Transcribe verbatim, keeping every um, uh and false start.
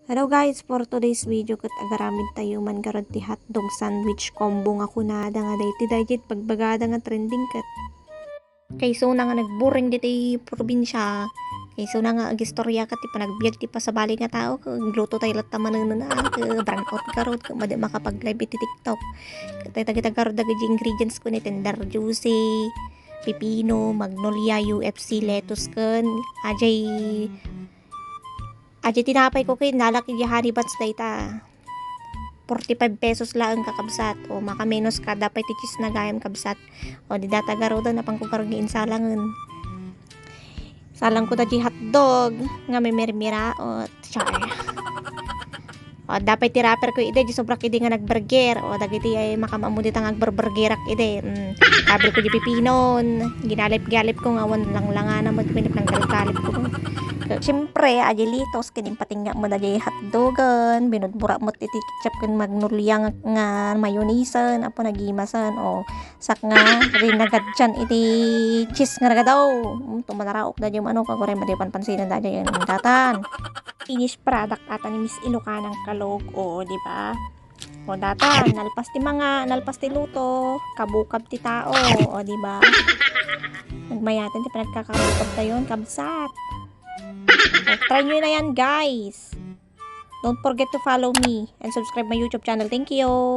Hello guys, for today's video ket agaramid tayo man garud ti hotdog sandwich combo nga kunada nga daytoy daydiay bagbagada nga trending ket. Kayso na nga nagburing ditoy probinsya, kayso na nga agistorya ket ti panagbiag ti pasabali nga tao, ket agluto tayo latta manen a, ket brownout garud, ket madi makapag-live iti TikTok. Ket dagita garud dagiti ingredients ko ni tender juicy, pipino, magnolia, U F C, lettuce ken ajay Ajay tinapay ko ket nalak iti honey buns dayta. Forty-five pesos laeng, kakabsat. O, makamenos ka, dapay ti cheese na gayam, kabsat. O, di data garuden, apan ko garud nga insalangen. Salang ko da di hotdog nga mimirmiraot. Char. O, dapay ti wrapper ko idi, di sobra idi nga nagburger. O, dagiti ay makamammo dita nga agburburgerak idi. Mm. Kabil ko di pipinon. Ginalip-galip ko nga awan langlangana mo, pinaggalgalip ko. Siyempre, ajay lettuce, ket impatingga mo da di hotdogen, binudbura mo ti ketchup ken magnolia nga, nga mayonnaisen, apo nagimasen, o, sak nga, rinagadian iti cheese nga ragadaw. Mm, tumanaraok da di ano, kaguray, madi panpansinen da di yan, datan. Finished product ata ni Miss Ilocana Kalog, o, di ba? O, datan, nalpas ti manga, nalpas ti luto, kabukab ti tao, o, di ba? Nagmayaten ti panagkakabukab tayon, kabsat. O, try nyo na yan, guys. Don't forget to follow me and subscribe my YouTube channel. Thank you.